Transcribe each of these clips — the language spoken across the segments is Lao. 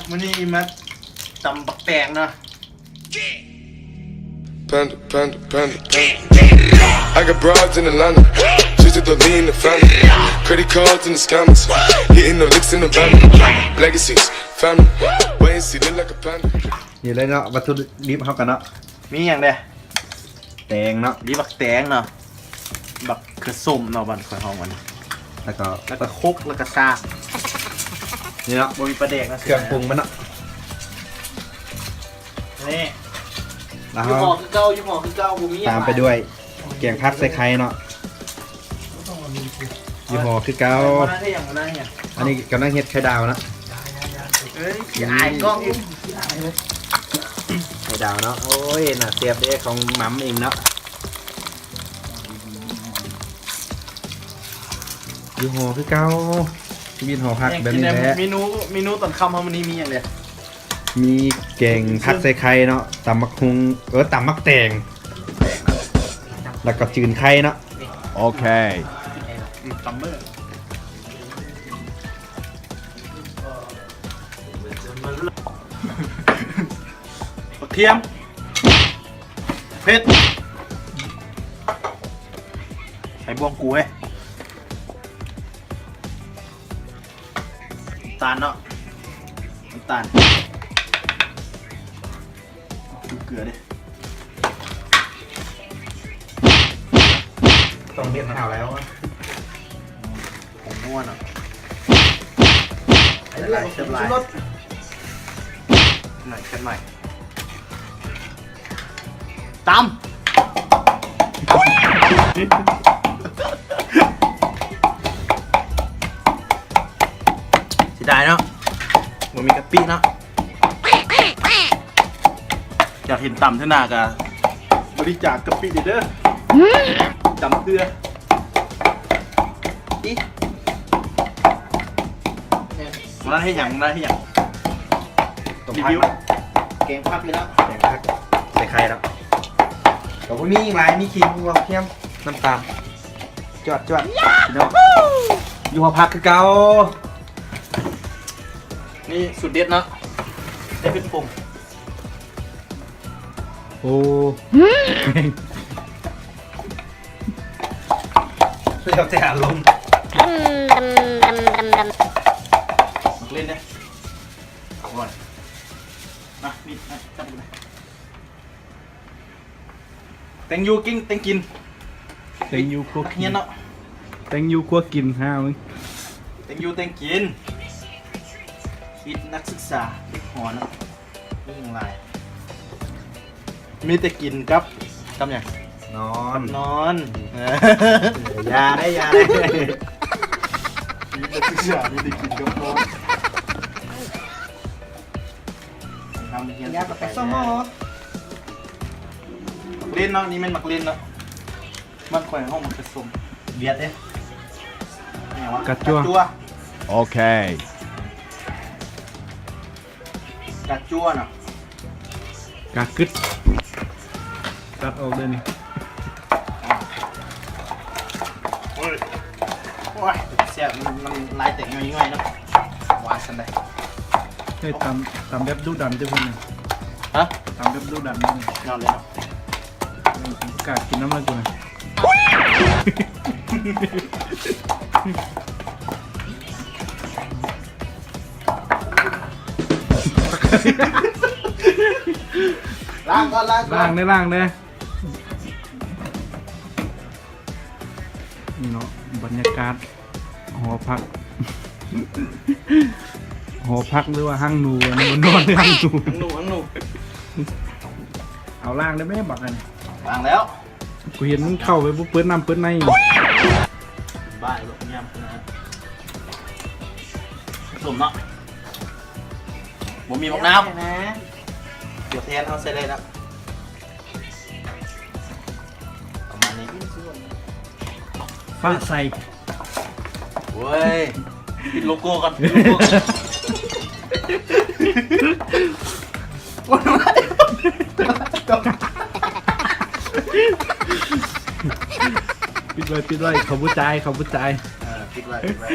ມື້ນີ້ມາຕຳບັກແຕງເນາະ. Panda, panda, panda, panda. I got broads in Atlanta. Just to throw me in the family. Credit cards in the scammers. Hitting no licks in the van. Legacies, family. Wait and see, look like a panda. ນີ້ເລີຍເນາະ ວັດຖຸດິບເຮົາກັນເນາະ. ມີຫຍັງແດ່? ແຕງເນາະ ມີບັກແຕງເນາະ ບັກເຂືອສົ້ມເນາະ ບ້ານຂ້ອຍຮ້ອງມັນ ແລ້ວກໍ ແລ້ວກໍຄົກ ແລ້ວກໍຊາກ ນີ້ເນາະ ບໍ່ມີປາແດກເນາະ ເຄື່ອງປຸງມັນເນາະ ນີ້ ແລ້ວ ຍີ່ຫໍ້ຄືເກົ່າ ຍີ່ຫໍ້ຄືເກົ່າ ບໍ່ມີຫຍັງຫຼາຍ ຕາມໄປດ້ວຍແກງຜັກໃສ່ໄຂ່ເນາະ. ຍີ່ຫໍ້ຄືເກົ່າ ອັນນີ້ກຳລັງເຮັດໄຂ່ດາວເນາະ ເອີຍ ອາຍກ້ອງອີກ ໄຂ່ດາວເນາະ ໂອ້ຍ ໜ້າແຊບເດ້ ຂອງໝ່ຳເອງເນາະ ຍີ່ຫໍ້ຄືເກົ່າ ຊີວິດຫໍພັກແບບນີ້ແຫຼະ ເມນູ ເມນູຕອນຄ່ຳເຮົາມື້ນີ້ມີຫຍັງແດ່? ມີແກງຜັກໃສ່ໄຂ່ເນາະ ຕຳບັກຫຸ່ງ ເອີ ຕຳບັກແຕງ ແລ້ວກໍຈືນໄຂ່ເນາະ ໂອເຄ ອືມ ຕຳເບີ ບັກທຽມ ເຜັດ ໃສ່ບ່ວງກູເວີຍ ນ້ຳຕານເນາະ ນ້ຳຕານ ເກືອເດ້ ຕ້ອງເຮັດໃຫ້ເຮົາແລ້ວ ຜົງນົວເນາະ ຫຼາຍໆ ເສິບຫຼາຍ ໜ້ອຍ ເສິບໜ້ອຍ ຕຳ ເສຍດາຍເນາະ ບໍ່ມີກະປິເນາະ ຢາກເຫັນຕຳເທື່ອໜ້າກະບໍລິຈາກກະປິເດີ ຕຳເພື່ອ ອີ ມື້ນັ້ນເຮັດຫຍັງ? ມື້ນັ້ນເຮັດຫຍັງ? ຕົ້ມຜັກເນາະ ແກງຜັກນີ້ເນາະ ແກງຜັກໃສ່ໄຂ່ເນາະ ກໍບໍ່ມີຫຍັງຫຼາຍ ມີຂີ້ໝູ ກະທຽມ ນ້ຳຕານ ຈວດໆ ພີ່ນ້ອງ ຢູ່ຫໍພັກຄືເກົ່າ ນີ້ສູດເດັດເນາະ ໃສ່ເຜັດຜົງ ໂອ້ ແລ້ວແຕ່ອາລົມ ໝາກເລັ່ນເດ້ ເອົາກ່ອນ ມາ ມີດ ມາ ຈັບໄປ ແຕ່ງຢູ່ກິນ ແຕ່ງກິນ ແຕ່ງຢູ່ຄົວກິນ ນັກຮຽນເນາະ ແຕ່ງຢູ່ຄົວກິນ ຫາມຶງ ແຕ່ງຢູ່ແຕ່ງກິນ ຊີວິດນັກສຶກສາເດັກຫໍເນາະ ມີຫຍັງຫຼາຍ ມີແຕ່ກິນກັບ ກັບຫຍັງ? ນອນ ກັບນອນ ເອີ ຢ່າໄດ໋ ຢ່າໄດ໋ ມີແຕ່ກິນກັບນອນ ທຳຮຽນ ຢ່າໄປສະໝໍ ໝາກເລັ່ນເນາະ ນີ້ແມ່ນໝາກເລັ່ນເນາະ ບ້ານຂ້ອຍຮ້ອງໝາກກະສົ້ມ ຫວຽດເດ້ ຫຍັງວະ ກະຈົວ ກະຈົວ ໂອເຄ ກະຈົວເນາະ ກະກຶດ ຕັດອອກເລີຍນີ້ ໂອ້ຍ ໂອ້ຍ ແຊບ ມັນ ມັນລາຍແຕກຍ່ອຍໆເນາະ ຫວານຊັ້ນໃດ ເຮີ້ຍ ຕຳ ຕຳແບບດຸດັນເດີ້ເພິ່ນ ຮະ ຕຳແບບດຸດັນເດີ້ ຍອດເລີຍເນາະ ບໍ່ກ້າກິນນຳແລ້ວກູນະ ລ້າງກ່ອນ ລ້າງກ່ອນ ລ້າງເດີ້ ລ້າງເດີ້ ນີ້ເນາະ ບັນຍາກາດ ຫໍພັກ ຫໍພັກ ຫຼືວ່າຮັງໜູ ອັນນີ້ມັນນອນ ຫຼືຮັງໜູ ຮັງໜູ ຮັງໜູ ເອົາລ້າງໄດ້ແມ້ບັກອັນນີ້ ລ້າງແລ້ວ ກູເຫັນມັນເຂົ້າໄປບໍ່ເປີດນ້ຳເປີດໃນ ບ້າອີກແລ້ວ ຍາມຂະໜາດ ສົ້ມເນາະ ບໍ່ມີບັກນາວ ຕົວແທນເຮົາໃສ່ໄດ້ແລ້ວ ປະມານນີ້ ຟ້າໃສ ໂອ້ຍ ປິດໂລໂກ້ກ່ອນ ປິດໂລໂກ້ກ່ອນ ປິດໄວ້ ປິດໄວ້ ເຂົາບໍ່ຈ່າຍ ເຂົາບໍ່ຈ່າຍ ເອີ ປິດໄວ້ ປິດໄວ້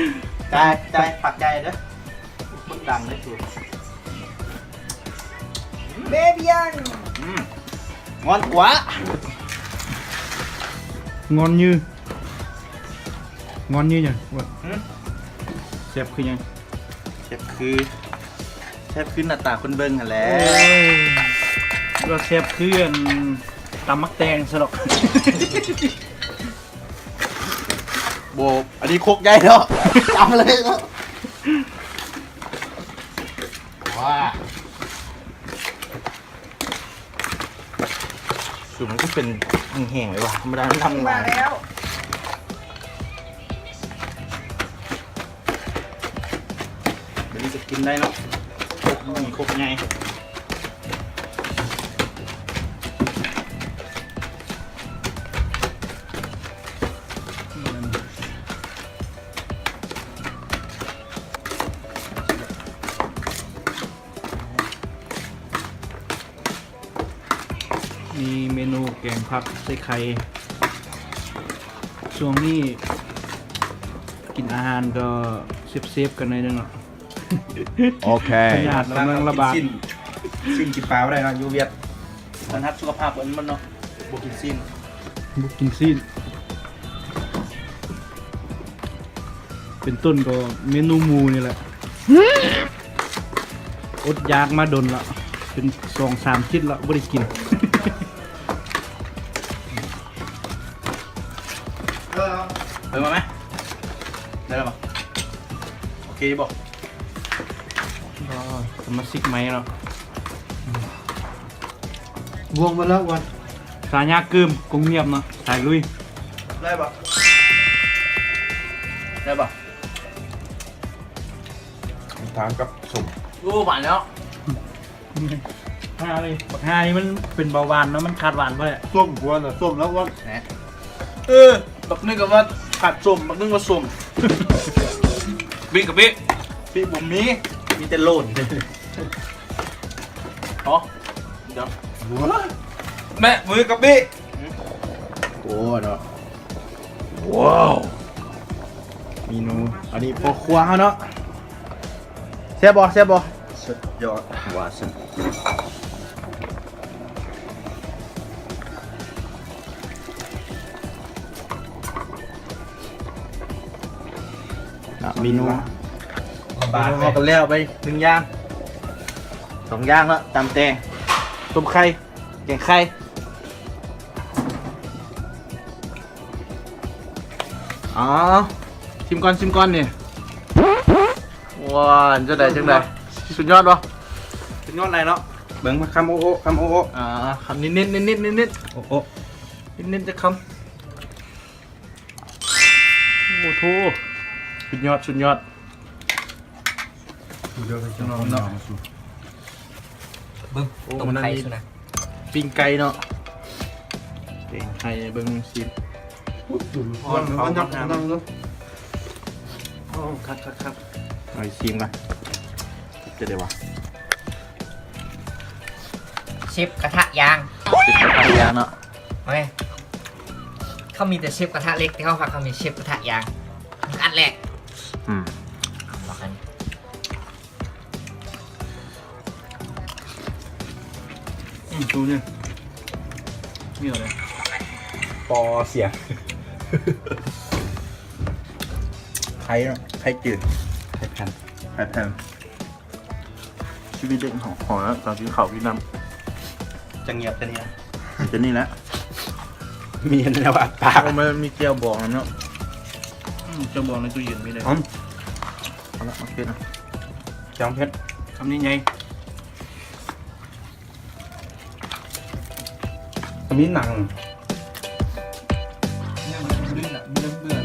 ຈ່າຍ ຈ່າຍ ຝາກຈ່າຍເດີ້ ເບິ່ງດັງເດ້ສູ ເ ເບບຽນ ອືມ ງອນກວ່າ ງອນຍື ງອນຍືຫຍັງ? ຫຶ? ແຊບຄືຫຍັງ? ແຊບຄື ແຊບຄືໜ້າຕາຄົນເບິ່ງຫັ້ນແຫຼະ. ໂອ້ຍ ວ່າແຊບຄືອັນ ຕຳໝາກແຕງຊະດອກ. ບໍ່ ອັນນີ້ຄົກໃຫຍ່ເນາະ ຕຳເລີຍເນາະ. ວ້າ ສູດມັນຄືເປັນແຫ້ງໆເລີຍວ່າ ທຳມະດາມັນທຳຫຼາຍ. ແບບນີ້ກໍກິນໄດ້ເນາະ ຄົກ ມີຄົກໃຫຍ່. ມີເມນູແກງຜັກໃສ່ໄຂ່. ຊ່ວງນີ້ກິນອາຫານກໍເຊບໆກັນໜ້ອຍໜຶ່ງເນາະ. ໂອເຄ ພະຍາດກຳລັງລະບາດ. ກິນຊີ້ນ ຊີ້ນກິນປາບໍ່ໄດ້ເນາະ ຢູ່ຫວຽດ. ມັນຮັກສຸຂະພາບເພິ່ນໝົດເນາະ ບໍ່ກິນຊີ້ນ ບໍ່ກິນຊີ້ນ ເປັນຕົ້ນກໍເມນູໝູນີ້ແຫຼະ. ອົດຢາກມາດົນລະ ເປັນສອງສາມທິດລະ ບໍ່ໄດ້ກິນ. ເອີ ເອົາມາໄໝ? ໄດ້ແລ້ວບໍ່? ໂອເຄບໍ່? ອໍ ສະມາຊິກໃໝ່ເນາະ ບ່ວງມາແລ້ວ ສາຍາກຶມ ກົງງຽບເນາະ ສາຍລຸຍ. ໄດ້ບໍ່? ໄດ້ບໍ່? ທານກັບສົ້ມ. ໂອ້ ຫວານແລ້ວ. ຫາເລີຍ ບັກຫ່ານີ້ມັນເປັນເບົາຫວານເນາະ ມັນຂາດຫວານບໍ່ໄດ້. ສົ້ມ ອ້ວນນະ ສົ້ມແລ້ວອ້ວນ. ເອີ ບັກໜຶ່ງກໍວ່າຂາດສົ້ມ ບັກໜຶ່ງວ່າສົ້ມ. ບິກະປິ ປິບໍ່ມີ ມີແຕ່ໂລນ. ອໍ ດຽວ ແມ່ ມືກະປິ. ໂອ້ເນາະ ວ້າວ ເມນູ ອັນນີ້ພໍ່ຄົວເຮົາເນາະ. ແຊບບໍ່? ແຊບບໍ່? ສຸດຍອດວ່າຊັ້ນ. ນະ ເມນູ ບາດເຮົາກໍແລ້ວໄປໜຶ່ງຢ່າງ ສອງຢ່າງລະ ຕຳແຕງ ຕົ້ມໄຂ່ ແກງໄຂ່. ອໍ ຊີມກ່ອນ ຊີມກ່ອນນີ້. ວ້າ ຈັ່ງໃດ ຈັ່ງໃດ ສຸດຍອດບໍ່? ສຸດຍອດຫຼາຍເນາະ. ເບິ່ງ ຄຳໂອໂອ ຄຳໂອໂອ. ອ່າ ຄຳນິດໆ ນິດໆ ນິດໆ ໂອໂອ ນິດໆ ຈັກຄຳ. ໂອ້ໂຫ ສຸດຍອດ ສຸດຍອດ. ເບິ່ງ ໂອ້ ຕົ້ມໄຂ່ ມັນມີ ສຸນະ ປີ້ງໄກ່ເນາະ ປີ້ງໄກ່ ເບິ່ງຊີມ. ໂອ້ ຄັກໆໆ ເອົາຊີມກ່ອນ ຈະໄດ້ວ່າ ເຊຟກະທະຢາງ ເຊຟກະທະຢາງເນາະ. ໂອເຄ ເຂົາມີແຕ່ເຊຟກະທະເລັກ ແຕ່ເຮົາພັກເຮົາມີເຊຟກະທະຢາງ ອັນແລກ. ອືມ ບັກອັນ ອືມ ຕູນີ້ ນີ້ເອົາເລີຍ ປໍເສຍ ໄຂ່ເນາະ ໄຂ່ຈືດ ໄຂ່ແຜ່ນ ໄຂ່ແຜ່ນ. ຊີວິດເດັກຂອງ ຂອງການກິນເຂົ້າກິນນ້ຳ ຈະງຽບ ຈະງຽບ ຈະນີ້ແຫຼະ ມີແນວອັດປາກ. ໂອ້ ມັນມີແຈ່ວບອງນຳເນາະ. ອືມ ແຈ່ວບອງໃນຕູ້ເຢັນມີເດ້. ອືມ ເອົາລະ ມາເຜັດນະ ແຈ່ວເຜັດ ຄຳໃຫຍ່ໆ. ມີໜັງ ເບື້ອງມັນເບື່ອ ເບື່ອ ເບື່ອ.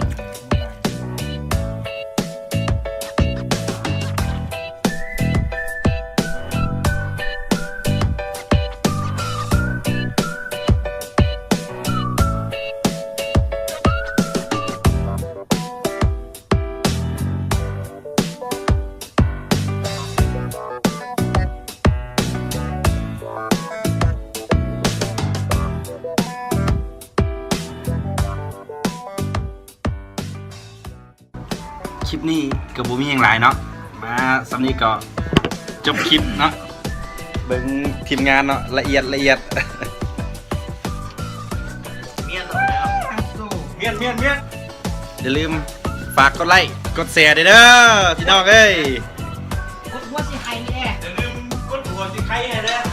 ຄລິບນີ້ກໍບໍ່ມີຫຍັງຫຼາຍເນາະ ມາສ່ຳນີ້ກໍຈົບຄລິບເນາະ. ເບິ່ງທີມງານເນາະ ລະອຽດ ລະອຽດ ມຽນແລ້ວ ມຽນ ມຽນ ມຽນ ຢ່າລືມຝາກກົດໄລ້ກົດແຊເດີພີ່ນ້ອງເອີຍ. ກົດຫົວຊິໄຄແດ່ ຢ່າລືມກົດຫົວຊິໄຄແດ່ເດີ.